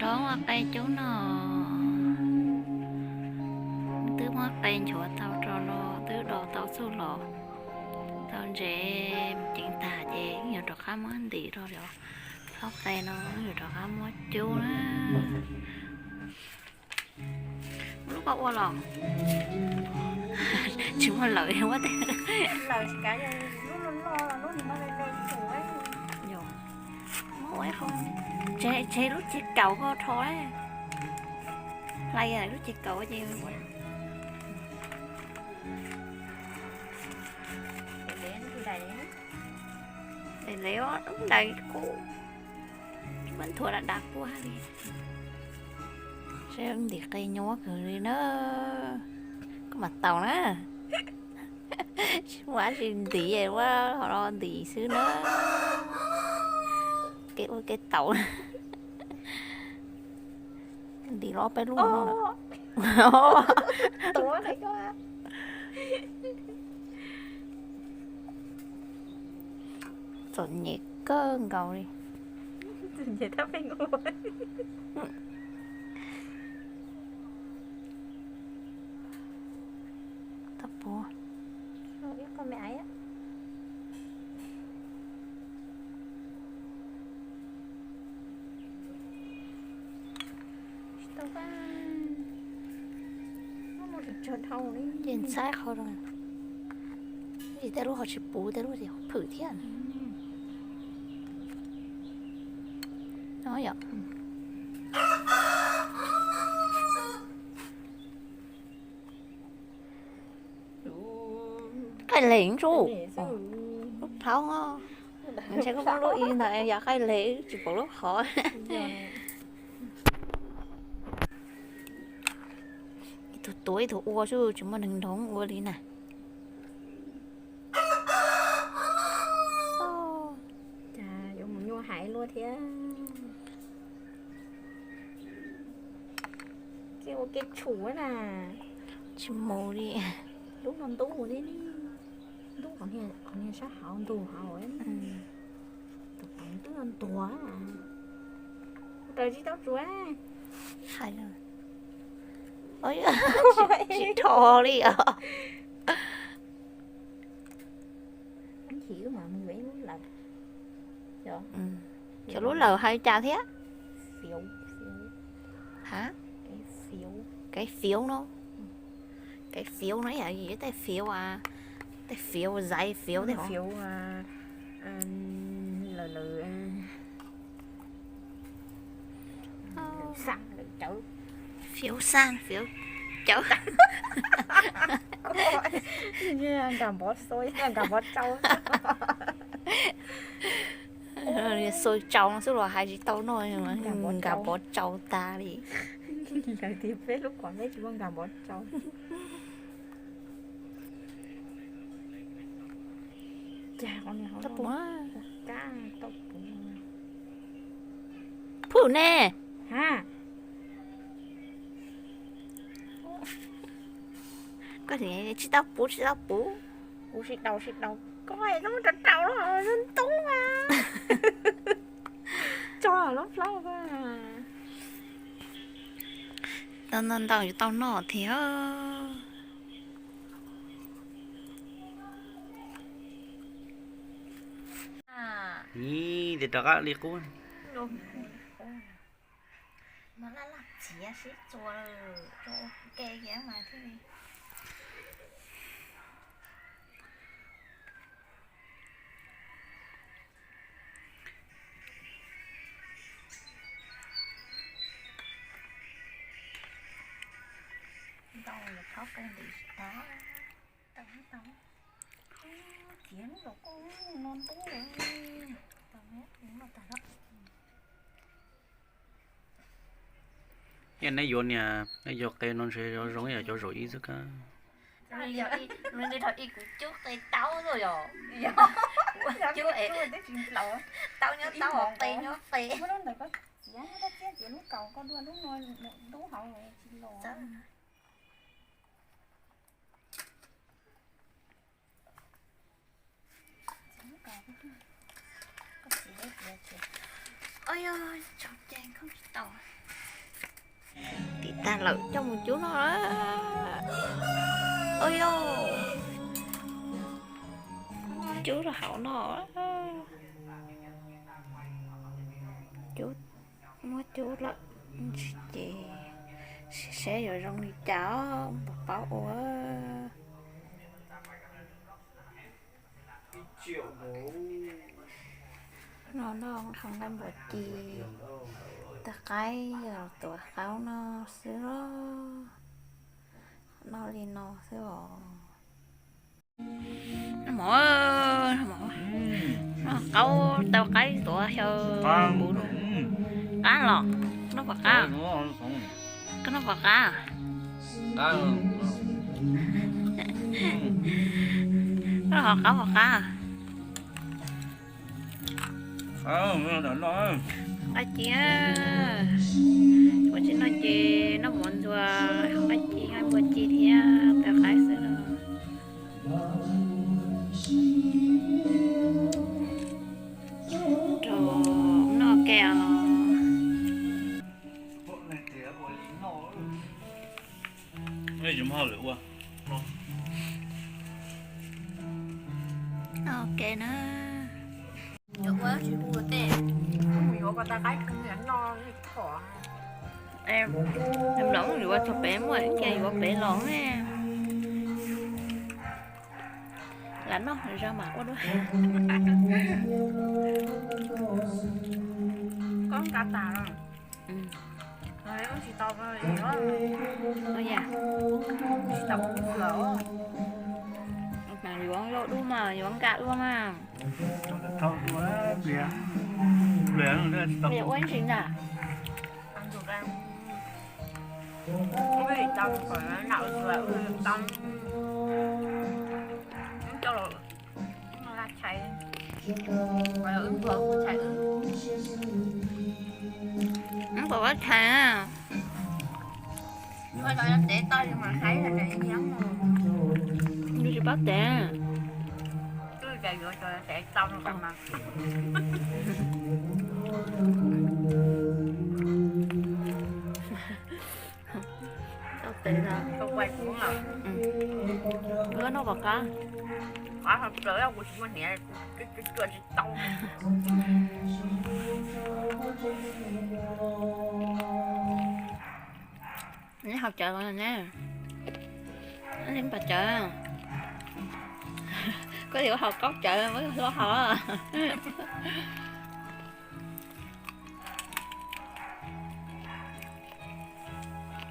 Los ua qe cub no, twb muab qe nchuav tau rau los twb do tau txuj los tau ntsev mus ceev tag ces yuav rov qab muab ntim rau cov qe no, yuav rov qab muab cub na. Lub koj ua los tsis muaj lawm, muab tej lawm tsis kav, lub loj loj lub ni muab le le tus. Tseg lub txiv kaum koj rho, hlais lub txiv kaum ces daim lev lub daim kuj muab nthuav dav dav kua li. Seb ntim qe nyuaj kawg li na. Koj mam taus na. Tsis muaj dab tsi ntim, ua ho los ntim xwb na. Kev ua kev taus. Ntim los peb lub no. Txom nyem kawg nkaus li. Tau puv. Ces ntxaib qhov, tej lub ho tsis puv, tej lub tias phwm thiab. Qaij leeg tsuj, lub plhaub, ntshe koj muab lub ib ntawd yog qaij leeg tsis pom lub qhov. Ib tug tuav ib tug ua xwb tsis muaj neeg nrog ua li na. Yuav mus nyuaj hais luaj thiab. Kev ua kev tshum na. Tsis mus li. Lub no ntub thiab, ntub qhov niag sab hauv ntug hauv. Tus qev twb ntuag, raws tsis tau tsuav. Hais, tsis rho li os. Cov lub lawm hais cas thiab? Ha? Kev fiv no, kev fiv no yog tej fiv, tej fiv zais fiv tej lawm. Fiv xaj fiv cawv. Nkag npov xo, nkag npov tsau. Xo tsau no xwb los hais tsis tau noj, nkag npov tsau tas li. Lawv tias peb lub qhov meb tsis muaj nkag npov tsau. Phwm ne. Koj tsis tau puv, tsis tau puv. Kuv sib daus sib daus, koj muab rau rau los ntub mas. Tso lub plaub. Tau ntau ntau yuav tau noj thiab. Ib, rov qab li qub. Mas laj laj txiav sib txuas rau ua ke kiag mas thiaj li. Ntau, rhaub qe ntim tsis tau. Tau tau. Txiav lub zaum koj no ntub lawm. Tau, tau tag. Yog neb yuav niam, neb yuav qe no ntshe zoo yam cov zaum ib xwb kab. Nws nrog ib kuv cub qe taub xwb yom. Cub es taub nyob taub, qe nyob qe. Ua yog tsaus cai khaub tsis tau. Tim tag lawm, coj mus cub no. Ua yog cub rau hauv no. Cub, muab cub lawm ces saib yuav zoo li cas, mam paub ua. No noj qhov nqaij npua ci, tawg qaib, tuav qaub no xwb los. Noj li no xwb os. Noj mov, noj qaub tau qaib tuav xyaw npuv. Qab los? Noj puas qab? Koj noj puas qab? Koj ho qab puas qab? Nqaij ci, ua tsis noj ces noj mov ntxuag, nqaij ci, nqaij npua ci thiab tawg qaib xwb los. Rau noj ke os. Noj ke na. Yuav ua tsis ua tej, mus yuav ko tawg qaib no, nplaum yuav txog pem muaj ib ce yuav pem los ne. Lam noj zog mam ua dua. Koj nqa tas los? Tsis tau, tsis tau lawm. Yuav loj dub mas yuav nkag ua mas. Ua ntsis ntag. Wb puas paub tshais? Nws tsis paub tev. Tau tev no. Wb noj puas qab? Qab hov plaws, kuv tsis muaj hniav, tsuas tsis tau. Neb haus cawv los ne? Neb pas cawv. Koj tias ua haus kaub cawv, muab hlob haus.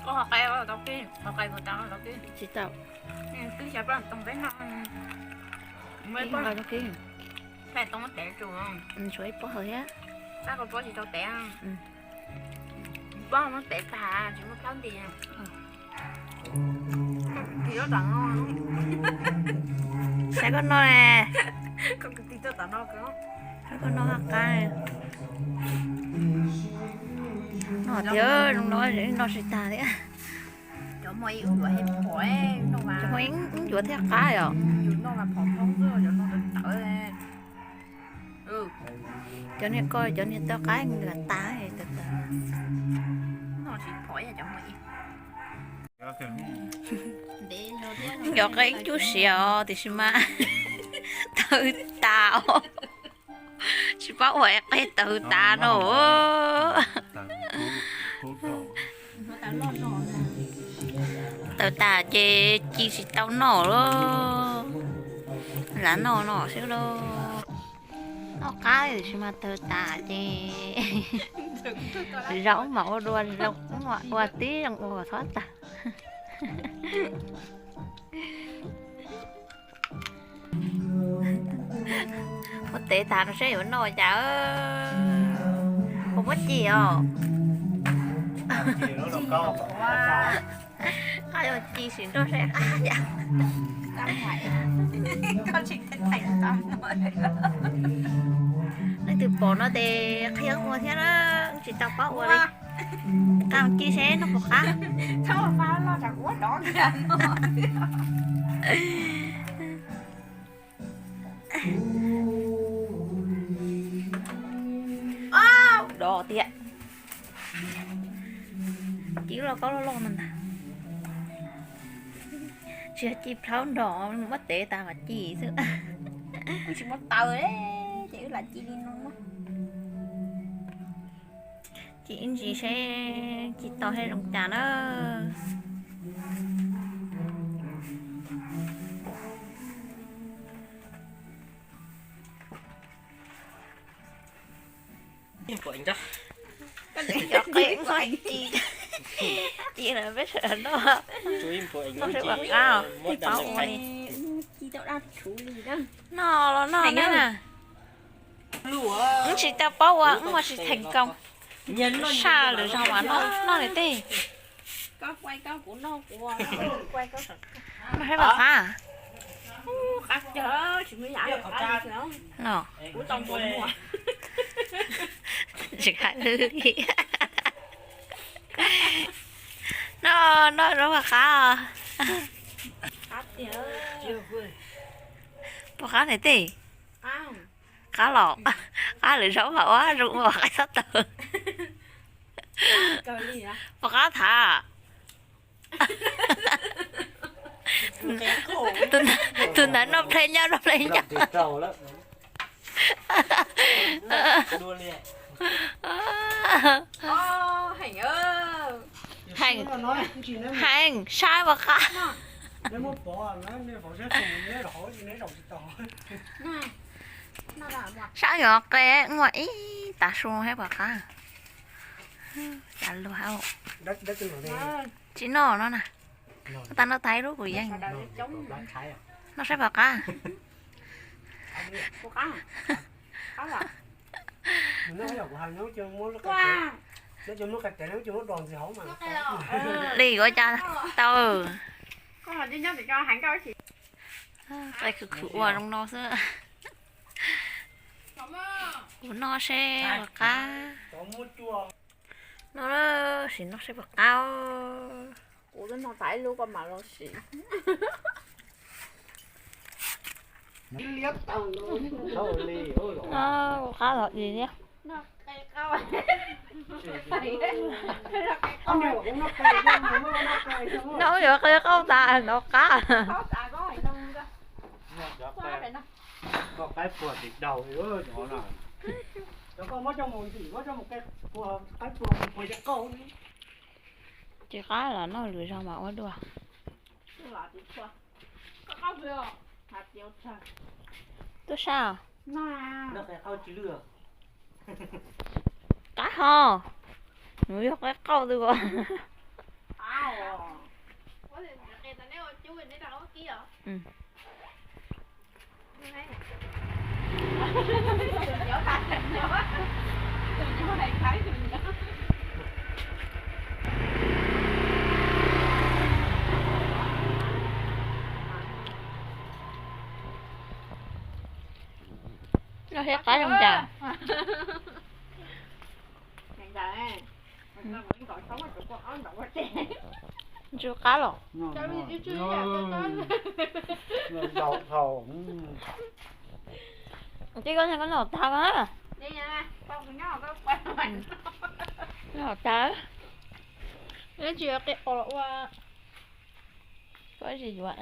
Koj haus qe tau kib, haus qe kuv tau tau kib. Tsis tau. Kib xyaw paj toog peb noj. Ib haus tau kib. Paj toog tev tsuas. Tshuav ib pob hauv thiab. Paj koj pob tsis tau tev. Pob muab tev tag tsis muaj plhaub nti. Kis lub tom no. Saib koj noj ne. Koj kwv tij tuaj tom no. Saib koj noj qab. Noj tiag, zoo no noj tsis tag thiab. Cov muaj ib ua ib phom, cov muaj ib yuav thiaj qab os. Cov niag ko cov niag tawg qaib nws lam tas. Cov qe ib cub siav os tiam sis mas tawg tas os. Tsis paub ua qe tawg tas no. Tawg tas ces ci tsis tau noj lawm. Lam noj no xwb lauj. Noj qab tiam sis mas tawg tas ces zoo mas ua dua, zoo mas ua tib zoo ua txhob tag. Muab tev tas no saib yuav noj cas. Puas muab ci os? Qab yuav ci sim nrog saib qab cas. Leej twg pom no ces qhia ua thiab na, tsis tau paub ua li. Qab ci seb noj puas qab. Dov tiag. Ci loj kaub loj loj no ntag. Tsis yog ci plhaub nrog muab tev tas mas ci xwb. Wb tsis muaj taws li, ces wb lam ci li no. Ci ib ntsis seb ci tau seb zoo cas na. Cov qe ua ci, ci na peb sawv daws noj, noj seb puas qab, peb paub ua li. Noj los noj na. Wb tsis tau paub ua, wb ua tsis theem koos. Saj lwm zaug mas noj, noj li tej. Noj seb puas qab. Tsis hais li. Noj, noj seb puas qab. Puas qab ne tej? Qab los, qab lwm zaug mas ua zoo ua qaib xob taws. Puas qab tham? Tus ntawd noj plhe nyob, noj plhe nyob. Heev, heev, saib puas qab. Saib yuav qe ua ib tav su saib puas qab. Cas luag. Tsis noj no na. Koj tas noj tag ib lub kuv yeej. Noj saib puas qab. Li ua cas tau. Qe khwv khwv ua zoo no xwb. Kuv noj seb puas qab. No, sim noj seb puas qab. Kuv twb noj tas ib lub koj mam los sim. Puas qab los li thiab. No yuav qe qauj tas no qab. Koj qaib puag tim daus li no. Cov koj muab coj mus ntim, muab coj mus qe puag qaib puag puag cov qauj. Tsis qab los noj lwm zaug mas ua dua. Tub sab. Qab ho. Nws yog qe qauj twg os. Noj seb qab zoo cas. Ntsw qab los. Tib koj noj tag. Noj tag. Tsis qe qos los ua. Koj tsis yuav.